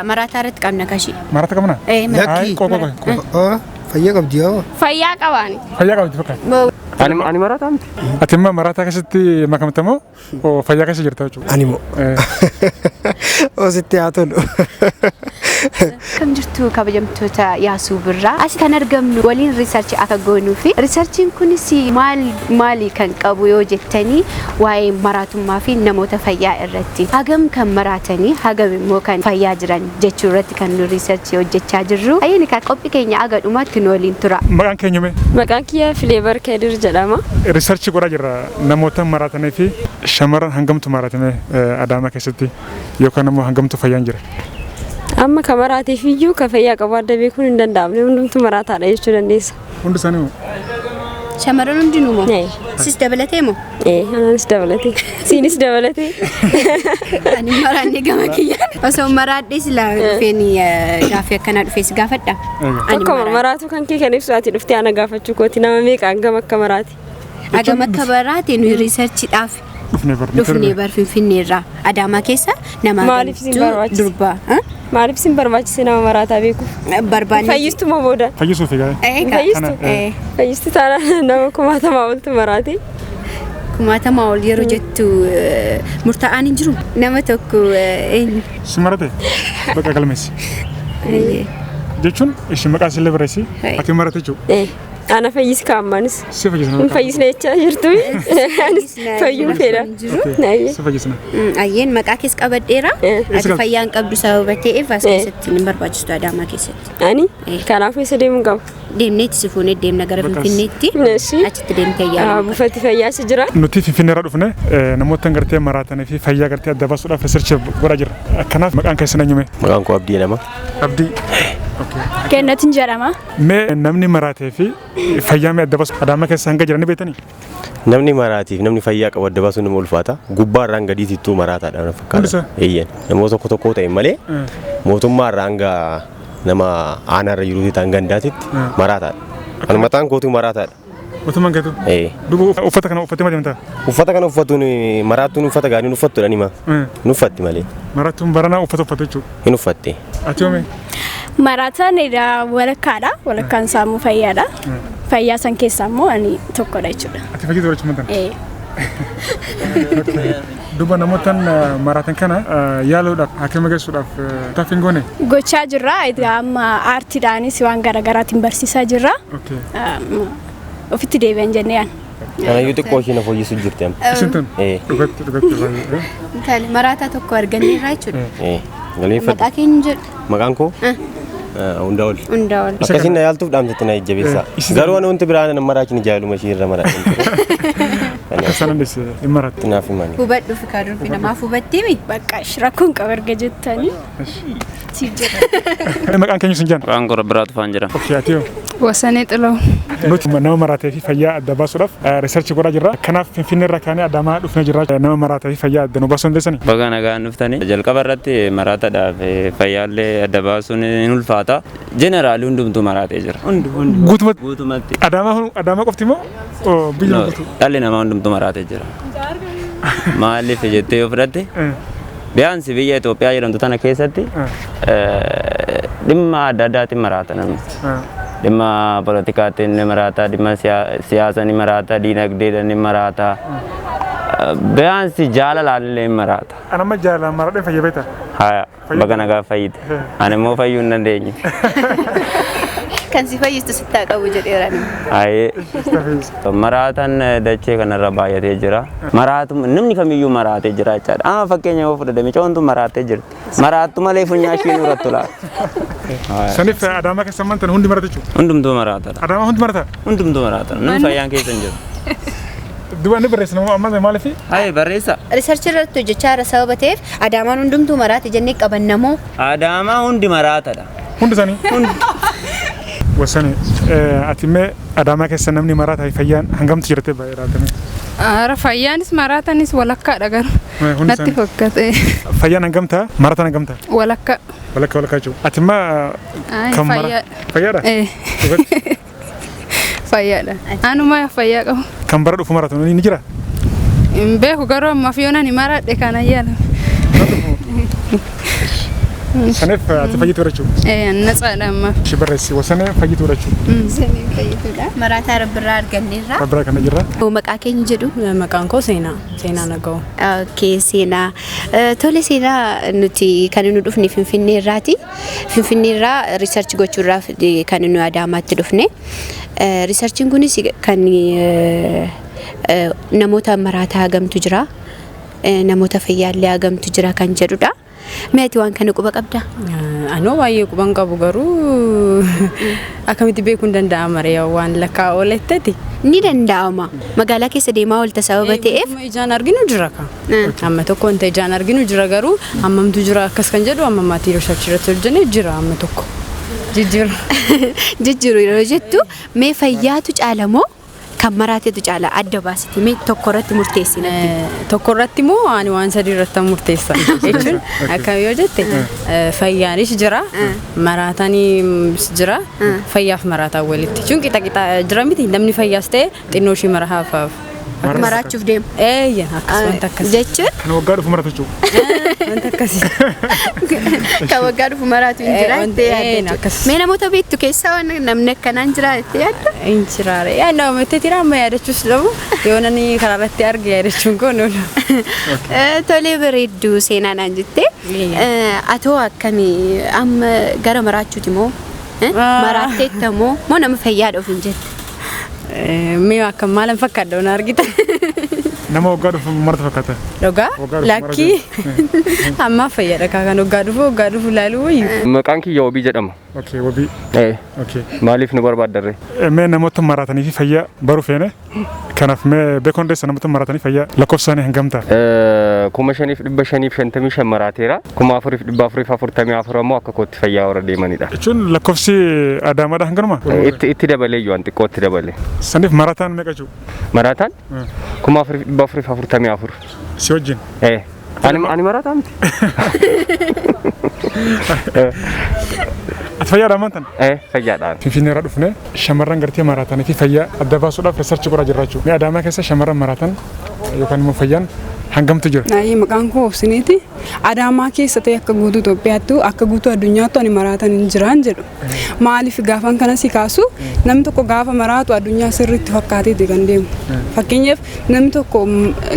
Maraataa irratti qabna kashii. Marata qabna? Eh, Ay, qoy qoy qoy. Fayyaa qabdi yaa. Fayyaa qabaani. Fayyaa qabdi fakkaata. Ani marataa miti. Ati immoo maraataa keessatti makamta moo fayyaa keessa jirta jechuudha? Ani moo. Ositti haa tolu. Akkam jirtu kabajamtoota Yaasuu Birraa. Asi kan argamnu waliin research akka goonuu fi researchiin kunis maal maali kan qabu yoo jettanii waa'ee maraatummaa fi namoota fayyaa irratti hagam kan maraatanii hagam immoo kan fayyaa jiran jechuu irratti kan nu research hojjechaa jirru. Ayyeen kan qophii keenya aga dhumaatti nu waliin tura. Maqaan keenya mee? Maqaan kiyya Fileebar Kedir jedhama. Research godhaa jirra namoota maraatanii fi shamarran hangamtu maratame Adaamaa keessatti yookaan immoo hangamtu fayyaan jira. Amma ka maraateef iyyuu ka fayyaa qabu adda beekuun hin danda'amne, hundumtu maraataadha jechuu dandeessa. Hundi isaanii moo? Shamarran hundinuu moo? Ee. Sis dabalatee moo? Ee, anaanis dabalatee. Siinis dabalatee. Ani maraanne gama kiyyaan. Osoo maraadhee sila dhufeen gaaffii akkanaa dhufee si gaafadha. Ani Tokkoma maraadhe. maraatu kan kee kan ibsu ati dhuftee ana gaafachuu kooti, nama meeqa hangam akka maraate. Hagam akka baraate nuyi researchiidhaaf Dhufnee bar. dhufnee bar Finfinneerraa Adaamaa keessa nama Maaliif isin hagamtu barbaachise? durbaa Maaliif isin barbaachise nama maraataa beekuuf? Barbaanne. Fayyistu moo booda? Fayyisuuf egaa. Egaa. Fayyistu? Kana, Eh, Fayyistu taanaan nama kumaatamaa oltu maraate. Kumaatamaa ol yeroo jettu murtaa'aan hin jiru. Nama tokko eenyu? Si marate bakka galmeessi. Jechuun ishii maqaa isillee barreessi. Ati marate jechuudha. Ee, ana fayyisi kaa'ammaanis. Si fayyisna. Hin fayyisne jechaa jirtu. Anis fayyuu fedha. Ayyee. Si fayyisna. Ayyeen maqaa kees qabadheera. Ati fayyaa hin qabdu sababa ta'eef as Eh. keessatti hin barbaachistu Adaamaa keessatti. Ani kanaafuu eessa deemuun qaba? Deemneetti si fuunee deemna gara Bakka as- Finfinneetti. Eshi. Achitti deemtee yaalamta. Buufati fayyaa si jira. Nuti Finfinneerraa dhufne namoota gartee maraatanii fi fayyaa gartee adda baasuudhaaf research godhaa jirra. Kanaaf maqaan keessan eenyume? Maqaan koo Abdii jedhama. Abdii. Kennatin jedhama. Mee namni maraatee fi fayyaa mee adda baasu Adaamaa keessa hanga jiranii beektanii? Namni maraatiif namni fayyaa qabu adda baasuun nama ulfaata. Gubbaa irraan gadiitittuu maraataadha na Hundi fakkaata. isaa? Eeyyan. Namoota tokko tokko ta'e malee mootummaa irraa hanga nama aanaa irra jiruutti ta'an gandaatitti maraataadha. Ani mataan kootuu maraataadha. Mootummaan keetu. Ee. Duuba uffata kana uffattee ma deemtaa? Uffata kana uffatuun maraattuun uffata gaarii hin uffattu dhani ma. Hin uffatti malee. Maraattuun baranaa uffata uffatu jechuudha. Hin uffatte. Ati yoome? Maraataan egaa walakkaadha. Walakkaan isaa immoo fayyaadha. Fayyaa san keessaa immoo ani tokkodha jechuudha. Ati fayyadu jechuudha mataan. Ee. Duuba namoota maraatan kana yaaluudhaaf haakima geessuudhaaf taffii hin goone? Gochaa jirra. Egaa amma aartiidhaanis waan garaagaraatiin barsiisaa jirra. Okay. Ofitti deebi'an jennee yaadna. Kanayyuu xiqqoo ishee na fooyyessu jirti amma. Isin tun Ee. dhugatti dhugatti baay'ee. Intalli maraataa tokko arganneerra jechuudha. Ee. Galmeeffadhu. Maqaa keenya jedhu Maqaan koo Hundaa ol. hundaa ol. Akkasiin na yaaltuuf dhaamtetti na jajjabeessa. Isin- Garuu ani wanti biraa na maraachi jaaluma ishee irra maraadha. Akka isaan dandeesse hin maratte. Naaf himani. Hubadhu fi kaadurfi namaaf hubattimi. Bakka rakkoon qaba erga jettanii. Siif jedha. Maqaan keenya sun jaan. Maqaan koo Rabbiraatu Tufaan jedhama. Okay, ati yoo? Wasanee Xilaw. Nuti nama maraatee fi fayyaa adda baasuudhaaf research godhaa jirra. Kanaaf Finfinnee irraa kaanee Adaamaa dhufnee jirra. Nama maraatee fi fayyaa adda nu baasuu dandeessanii? Baga nagaan dhuftanii. Jalqaba irratti maraataadhaaf fayyaallee adda baasuun hin ulfaata. Jeneraalii hundumtuu maraatee jira. Hundi hundi. Guutumatti Guutumatti. Adaamaa Adaamaa qofti moo biyya No, guutuu? dhalli namaa hundumtuu maraatee jira. Maaliif jettee yoo fudhatte biyaansi biyya Itoophiyaa jedhamtu tana keessatti dhimma adda addaatiin maraata namni. Dhimma politikaatiin ni maraata, dhimma siyaasa ni maraata, diinagdeedhaan ni maraata. Biyaansi jaalalaan illee ni maraata. Ani amma jaalalaan maradheen fayya beektaa? Haya, baga nagaa fayyite. Ani immoo fayyuu hin dandeenye. Kan si fayyistu sitti haa qabu jedheera ani. Ayee. Maraataan dachee kanarra baay'atee jira. Maraatu namni kamiyyuu maraatee jira jechaadha. Amma fakkeenya yoo fudhate micoon tun maraattee jirti. Maraattu malee funyaan ishii nurratti laata. Saniif Adaamaa keessa ammaan tana hundi marata jechuudha. Hundumtuu maraatadha. Adaamaa hundi marata. Hundumtuu maraatadha. Namni fayyaan keessa hin jiru. Duuba inni barreessa nama amma maaliif? Ayee barreessa. Research irratti hojjechaa jira sababa ta'eef Adaamaan hundumtuu maraate jennee qabannamoo. Adaamaa hundi maraatadha. Hundi isaanii. Wasani ati mee Adaamaa keessa namni maraataa fi fayyaan hangamtu jirtee baay'ee ilaaltame? Ara fayyaanis maraatanis walakkaadha garuu. Hundi Natti isaanii. fakkaate. Fayyaan hangamtaa maraataan hangamtaa? Walakka. Walakka walakkaa jechuudha. Ati immoo Ay, kan fayyaa. Fayyaadha? Eh, Dhugatti. Fayyaadha. Anuma fayyaa qabu. Kan bara dhufu maraatu ni jira? Hin beeku garuu ammaaf yoo nani maradhe kana yaala. Saniif ati fayyituudha jechuudha. Natsaadha ammaaf. Ishee barreessi wasanee fayyituudha jechuudha. Wasanee fayyituudha. Maraataa rabbirraa arganneerra. Rabbirraa kana jirra. Maqaa keenya jedhu? Maqaan koo Seenaa. Seenaa Naga'oo. Okay, Seenaa. Tole Seenaa, nuti kan nu dhufne Finfinnee irraati. Finfinnee irraa research gochuurraaf kan nu Adaamaatti dhufne. Researchiin kunis kan namoota maraataa hagamtu jira, namoota fayyaallee hagamtu jira kan jedhudha. Mee ati waan kana quba qabdaa? Anoo baay'ee quban qabu, garuu akkamitti beekuun danda'ama ree waan lakkaa ooletteti? Ni danda'ama. Magaalaa keessa deemaa oolta sababa ta'eef. Ijaan arginu jira ka. Amma tokko wanta ijaan arginu jira, garuu hammamtu jira akkas kan jedhu amma maatii research irratti hojjennee jira amma tokko. Jijjiiru. Jijjiiru yeroo jettu, mee fayyaatu caala moo kan maraatetu caala adda baasiti mee tokko irratti murteessi natti. Tokko irratti moo ani waan sadii irratti murteessa jechuun akkam yoo jette, fayyaanis jira, maraataniis jira, fayyaaf maraataan walitti jechuun qixa qixa jira miti, namni fayyaas ta'e xinnoo ishii maraafaaf. Maraachuuf deemu. Eeyyan, akkas wanta akkasii. Jechuun Kan waggaa dhufu marata jechuudha. Wanta akkasii. Kan waggaa dhufu maraatu hin jira jettee yaadda jechuudha. Akkas. Mee namoota beektu keessaa waan namni akkanaan jira jettee yaadda? Hin jiraare. Yaa nama tira amma yaadachuus dhabu, yoo nani karaa irratti arge yaadachuun koo noolu. Tolee, bareedduu Seenaa naan jettee. Atoo akkamii amma, gara maraachuuti moo? Maraatteetta moo nama fayyaadha ofiin jette? Mee akkam maalan fakkaadha na argita? Nama waggaa dhufu marata fakkaata. Dhugaa? Waggaa dhufu. Lakkii, ammaa fayyaadha kaa, kan waggaa dhufu ilaaluu wayyu. Maqaan kiyya Wabii jedhama. Okay, Wabii. Eh. Okay. Maaliif nu barbaaddarre? Mee namoota maraatanii fi fayyaa baruu feene. Kanaaf mee beekuu dandeessa namoota maraatanii fayyaa lakkoofsa isaanii hangam ta'a? 5555 maraateera. 4444 ammoo akka kootti fayyaa warra deemanidha. Jechuun lakkoofsi Adaamaadha hanganuma? Itti dabalee iyyuu, waan xiqqoo itti dabale. Saniif marataan meeqa jechuudha? Maraataan 4444. Si wajjin? Eh. Ani maraataa miti. Ati fayyaadha ammaan Eh, fayyaadhaan. Finfinnee irraa dhufne shamarran gartee maraatanii fi fayyaa adda baasuudhaaf research godhaa jirra jechuudha. Mee Adaamaa keessa shamarran maraatan yookaan immoo fayyaan hangamtu jira? Naayii, maqaan koo Obsineeti. Adaamaa keessa ta'e, akka guutuu Itoophiyaattu, akka guutuu addunyaattu ani maraatan hin jiraan jedhu. Maaliif gaafan kana si kaasu, namni tokko gaafa maraatu addunyaa sirriitti fakkaateeti kan deemu. Fakkeenyaaf namni tokko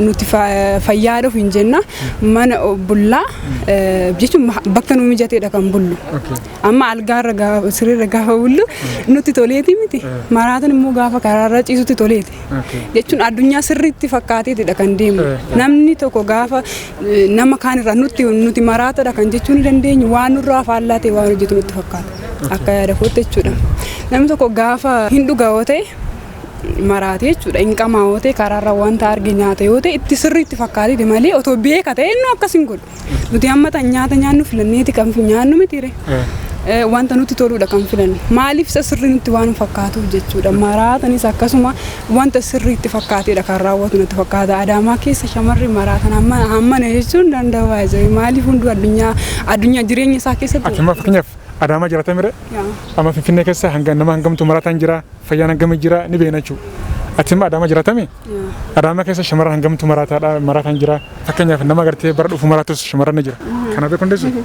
nuti fayyaadhaaf hin jenna, mana bullaa jechuun bakka nu mijateedha kan bullu. Amma algaarra gaafa, sirriirra gaafa bullu nutti toleeti miti. Maraatan immoo gaafa karaarra ciisutti toleeti. Jechuun addunyaa sirriitti fakkaateetidha kan deemu. Namni tokko gaafa nama kaanirraa nuti maraatadha kan jechuu ni dandeenyu, waan nurraa faallaa ta'e waan hojjetu nutti fakkaata. Akka yaada kootti jechuudha. Namni tokko gaafa hin dhuga yoo ta'e maraate jechuudha. Hin qamaa yoo ta'e, karaarra wanta arge nyaata yoo ta'e, itti sirriitti fakkaateeti malee otoo beeka ta'e inni akkas hin godhu. Nuti amma tan nyaata nyaannu filanneeti kan nyaannu mitiire. Wanta nutti toludha kan filannu. Maaliif? Isa sirrii nutti waan fakkaatuuf jechuudha. Maraatanis akkasuma wanta sirriitti fakkaateedha kan raawwatu natti fakkaata. Adaamaa keessa shamarri maraatan hammana jechuun danda'u baay'ee. Maaliif? Hunduu addunyaa jireenya isaa keessatti. Ati amma fakkeenyaaf Adaamaa jiraata mire? Amma Finfinnee keessa hanga nama hangamtu maraataan jira, fayyaan hangami jira ni beekna jechuudha. Ati amma Adaamaa jiraatami? Adaamaa keessa shamarran hangamtu maraataadha maraataan jira? Fakkeenyaaf nama gartee bara dhufu maraatus shamarran ni jira. Kana beekuu dandeessu?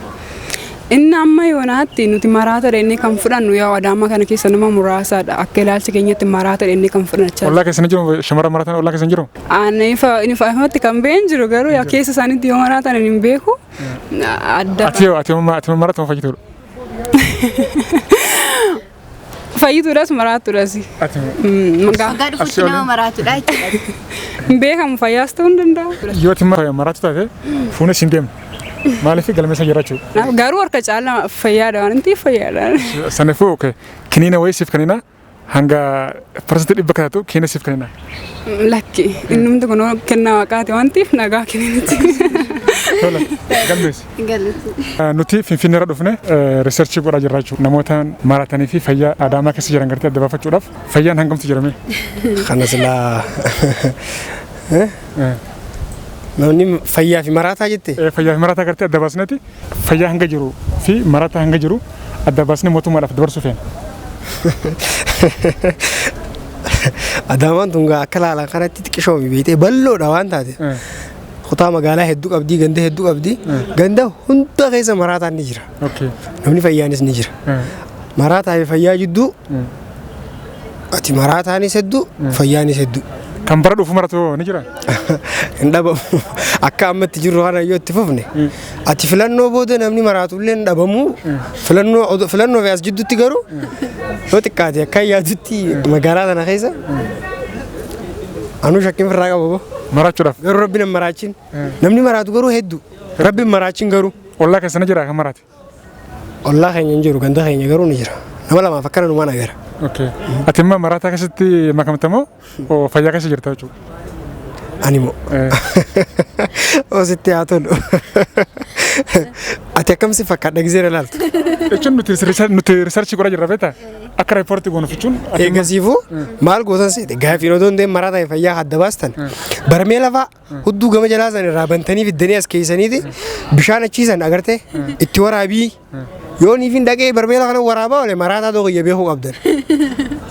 Inni amma yoonaatti nuti maraata jennee kan fudhannu yaa Adaamaa kana keessa nama muraasaadha. Akka ilaalcha keenyatti maraata jennee kan fudhachaa. Ollaa keessa ni jiru shamarran maraatan, ollaa keessa ni jiru? Ani ifa ifatti kan been jiru, garuu yaa keessa isaaniitti yoo maraatan hin beeku. Adda. Ati yoo ati maraatu fayyituudha? Fayyituudhas maraattuudhas. Ati Waggaa dhufutti nama maraatudha jechuudha. Hin beekamu, fayyaas ta'uu hin danda'u. Yoo ati maraatu taate fuunee siin deemna. Maaliif? Galmeessa jira jechuudha. Garuu harka caalaa fayyaadha waan ta'eef fayyaadha. Sanaafuu okay, kiniina wayii siif kennina, hanga 100% kataatu kiniina siif kennina. Lakki, innumti kun kennaa waaqaati waan ta'eef nagaa kenninitti. Tola, galmeessi. Nuti Finfinnee irra dhufne research godhaa jirra jechuudha. Namoota maraatanii fi fayyaa Adaamaa keessa jiran gartee adda baafachuudhaaf, fayyaan hangamtu jedhame. Kana silaa namni fayyaa fi maraataa jette? Fayyaa fi maraataa gartee adda baasneeti, fayyaa hanga jiru fi maraataa hanga jiru adda baasnee mootummaadhaaf dabarsuu feena. Adaamaan tun akka laalan kanatti xiqqishoomi beektee bal'oodha waan taate. Kutaa magaalaa hedduu qabdi, ganda hedduu qabdi. Ganda hunda keessa maraataan ni jira. Namni fayyaanis ni jira. Maraataa fi fayyaa jidduu ati maraataanis hedduu, fayyaanis hedduu. Kan bara dhufu maratu ni jira? Hin dhabamu. Akka ammatti jirru kana yoo itti fufne. Ati filannoo booda namni maraatullee hin dhabamu. Filannoo fi as jidduutti garuu yoo xiqqaate akka yaadutti magaalaa tana keessa anuu shakkiin firraa qaba boo. Maraachuudhaaf. Garuu rabbi nan maraachin. Namni maraatu garuu hedduu. Rabbi hin maraachin garuu. Ollaa keessa ni jira kan maraate? Ollaa keenya hin jiru, ganda keenya garuu ni jira. Nama lamaaf akkana numaan agara. Okay. Ati immoo maraataa keessatti makamta moo fayyaa keessa jirta jechuudha? Ani moo? Ositti haa tolu. Ati akkam si fakkaadha gisee ilaaltu? Jechuun nuti research godhaa jirra beektaa? Akka report goonuuf jechuun. Eegasiifuu maal gootan seete gaafiin odoo hin ta'in maraataa fi fayyaa adda baastan barmee lafaa hudduu gama jalaa san irraa bantanii fiddanii as keessaniiti bishaan achiisan agartee itti waraabii yoo niifin dhaqee barmeela kana waraabaa oole maraataa ta'uu kiyya beekuu qabdan.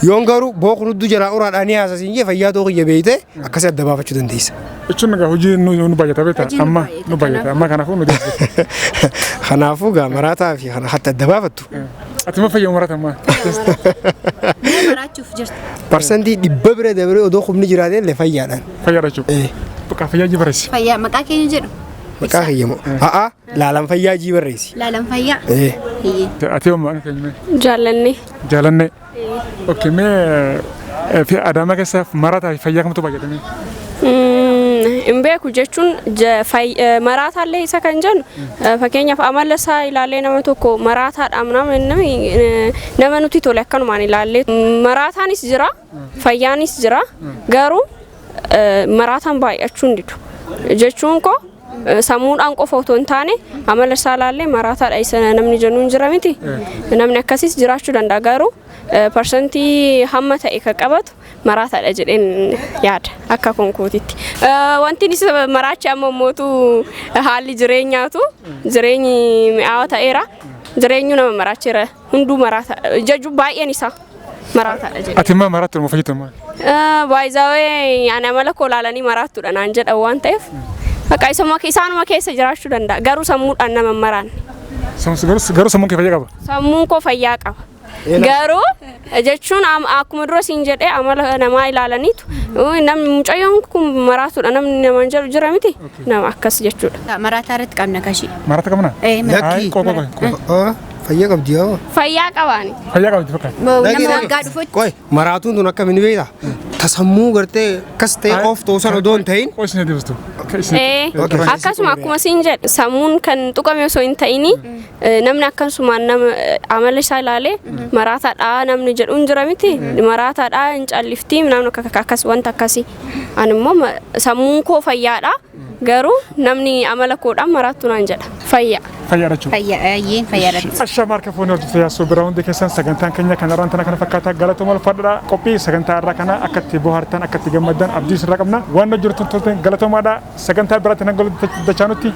Yoon garuu bookun hudduu jalaa uraadhaan ni haasasiin jee fayyaa ta'uu kiyya beeyte akkasii adda baafachuu dandeessa. Jechuun egaa hojii nu baay'ata beektaa? Amma nu baay'ata, amma kanaafuu nu deemsisa. Kanaafuu gaa maraataa fi kana hatta adda baafattu. Ati ma fayyaa marata ammaa? Maraachuuf jirta. 100% bira dabaree odoo humni jiraate illee fayyaadhaan. Fayyaadha jechuudha. Bakka fayyaa ji barreessi. Fayyaa maqaa keenya jedhu. Maqaa kiyya moo? A'aa, laalan fayyaa jii barreessi. Laalan fayyaa. Ati yoo maqaan keenya mee? Jaallanne. Jaalanne. Okay, mee fi Adaamaa keessa maraataa fi fayyaa kamtu baay'ata mee? Hin beeku jechuun maraataallee isa kan jennu, fakkeenyaaf amala isaa ilaallee nama tokko maraataadha nama nuti tole akkanumaan ilaallee maraataanis jira, fayyaanis jira, garuu maraataan baay'achuu hin didu jechuun koo sammuudhaan qofa otoo hin taane amala isaa ilaallee maraataadha isa namni jennu hin jira miti, namni akkasiis jiraachuu danda'a, garuu parsantii hamma ta'e kan qabatu maraataadha jedheen yaada akka konkootitti. Wanti isa maraachi amma mootu haalli jireenyaatu jireenyi mi'aawaa ta'eera. Jireenyu nama maraacheera, hunduu maraata jaju, baay'een isaa maraataadha jedhee. Ati immoo maraattu moo fayyitu moo? Baay'izaawee ani amala koo ilaalanii maraattuudha naan jedhan waan ta'eef bakka isaanuma keessa jiraachuu danda'a, garuu sammuudhaan nama hin maraanne. Garuu sammuun kee fayyaa qaba. Sammuun koo fayyaa qaba. Garuu jechuun akkuma dura siin jedhee amala namaa ilaalaniitu namni mucayyoon kun maraatuudha namni namaan jedhu jira miti, nama akkas jechuudha. Maraataa irratti qabna kashii. Maraata qabna? Eh. Lakkii. Qo qo qo. Fayyaa qabdi yaa. Fayyaa qabaani. Fayyaa qabdi fakkaata. Nama waggaa dhufutti. Qoy, maraatuun tun akkamiin beektaa? Tasammuu gartee akkas ta'e of ta'uu sana odoo hin ta'in. Qoy, isin deebistu. Akkasuma akkuma siin jedhe sammuun kan tuqame osoo hin ta'ini namni akkasumaan nama amala isaa ilaalee maraataadha namni jedhu hin jira miti, maraataadha hin calliftii namni akkas wanta akkasii. Ani immoo sammuun koo fayyaadha, garuu namni amala koodhaan maraattu naan jedha, fayyaa. Fayyaadha jechuudha. Fayyaa, eeyyeen fayyaadha. Ashamaa, harka fuunee hojjetu yaasuu bira hundi keessan, sagantaan keenya kan irraan tana kana fakkaata. Galatooma, ulfaadha. Qophii sagantaa irraa kana akka itti bohaartan, akka itti gammaddan abdii isinirraa qabna. Waan jirtu turte galatoomaadha. Sagantaa biraatti nan dachaanutti.